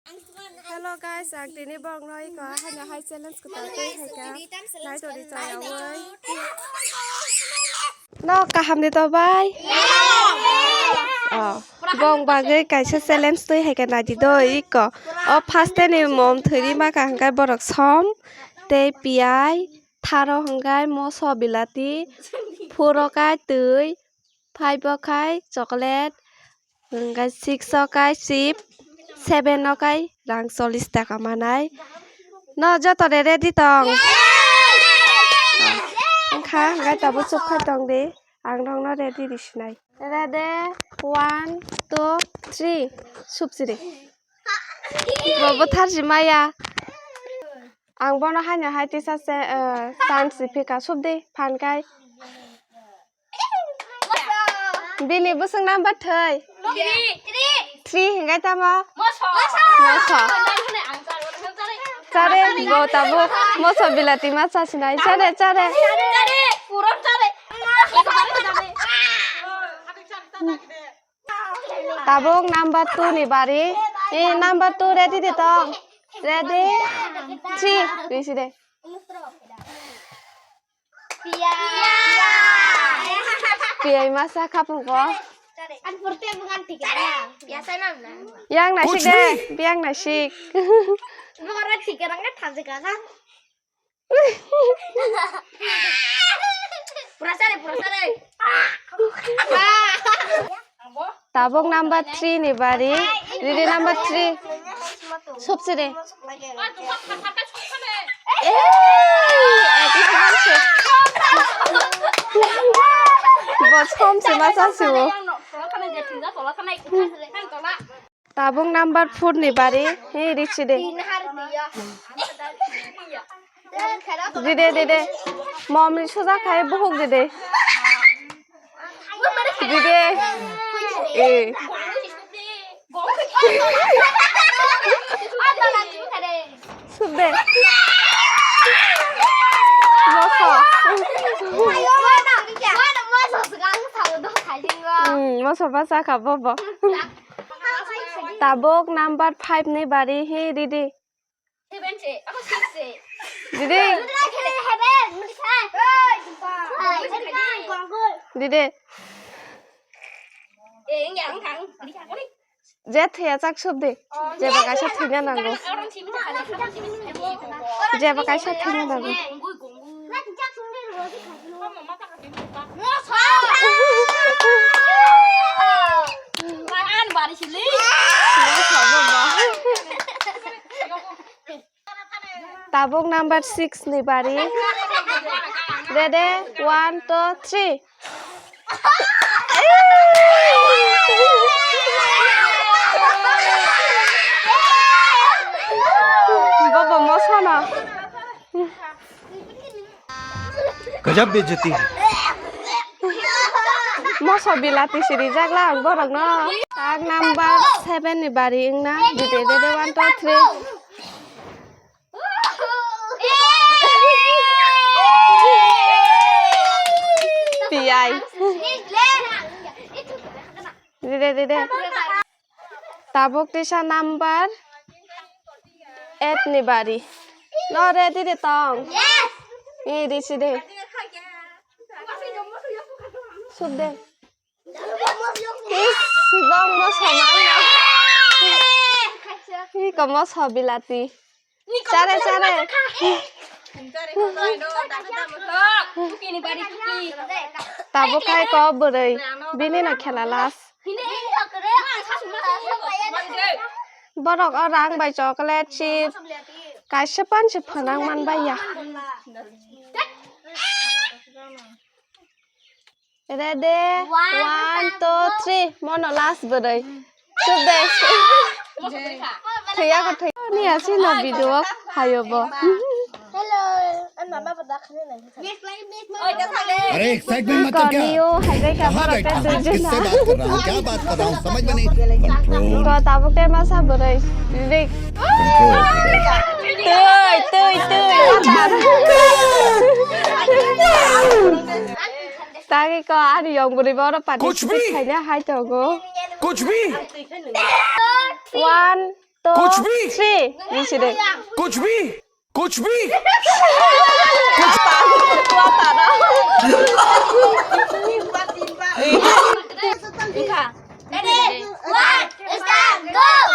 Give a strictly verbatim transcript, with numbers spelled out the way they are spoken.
Hello guys, ang tini bong roi ko hanya hai challenge ko tei hai ka nai tori chayawoi. No kaham ni to bai. Oh, bong bagwi kaisa challenge twi hai ka nai di do iko. O first ni mom thwiri ma ka hangkai borok som tei piyai. Tharo hwnkhe moso bilati, four o kai twi, five o kai chocolate, hwnkhe six o kai chip, seven o kai rang chollish taka manai. No joto re ready tong? Wngkha hwnkhe tabuk chukphai tong di, ang nokno ready risinai. Ready, one, two, three, subsidi. Bobo tharsi maya. Ang bono haino hai tisa se, eh, chance phika subdi phan kai. Bini bwswk number thwi? Three. Three hingkai tamo? Moso. Moso. Chare bo tabuk moso bilati ma chasinai. Chare, chare. Chare. Purom chare. Tabuk number two ni bari. Eh, number two ready de tong. Ready? Three. Risi de. Piyai masa khapung ko. Yang nasik de, yang nasik. Pura sare, pura sare. Tabuk number three ni bari. Riri number three. Subsidi. Eh, ek number se. Bo som se ma sa se o. Tabuk number four ni bari, he, richi de. Dide, dide. Mom ni suja khai buhuk dide. Dide. Eh. Sudde. Moso. Hmm, moso ba sakha bobo. Tabuk number five ni bari hi didi. Seven se, ako six se. Didi. Didi. Eh, yang kang, di kang ni. Je thwiya chak sub de. Jeba kaisa thwina nango. Jeba kaisa thwina nango. Tabuk number six ni bari. Ready? One, two, three. Bobo mosono. Gajab bejati hai. Moso bilati siri jagla ang borok no. Tag number seven ni bari wngna. Dide dide one, two, three. Piyai. Dide, dide. Tabuk tisa number eight ni bari. No ready de tong? Yes. Ni risi de. Sub de. Is, bong moso mano. Iko moso bilati. Chare, chare. Tabuk khai ko bwrwi. Bini no khela last. Borok o rang bai chocolate chip kaisa pansi phwnang man bai ya. Ready? One, two, three. Mono last bwrwi. Sub de. Thwiya ko thwi. Ni asi no video hayo bo. Hello. Are excitement mat kar kya? Koniyo hai bai ka. Kahan borok baiṭha hu? Kisse baat kar raha hu? Kya baat kar raha hu? Samajh mein nahi. Control. Ko tabuk te masa bwrwi. Rik. Control. Tui, tui, tui. Tagi ko ani yong bwrwi bo oro participate khaina hai tongo. Kuch bhi. One, two, कुछ भी। Three. Ni si de. कुछ भी। कुछ भी। Ready, one, start, go!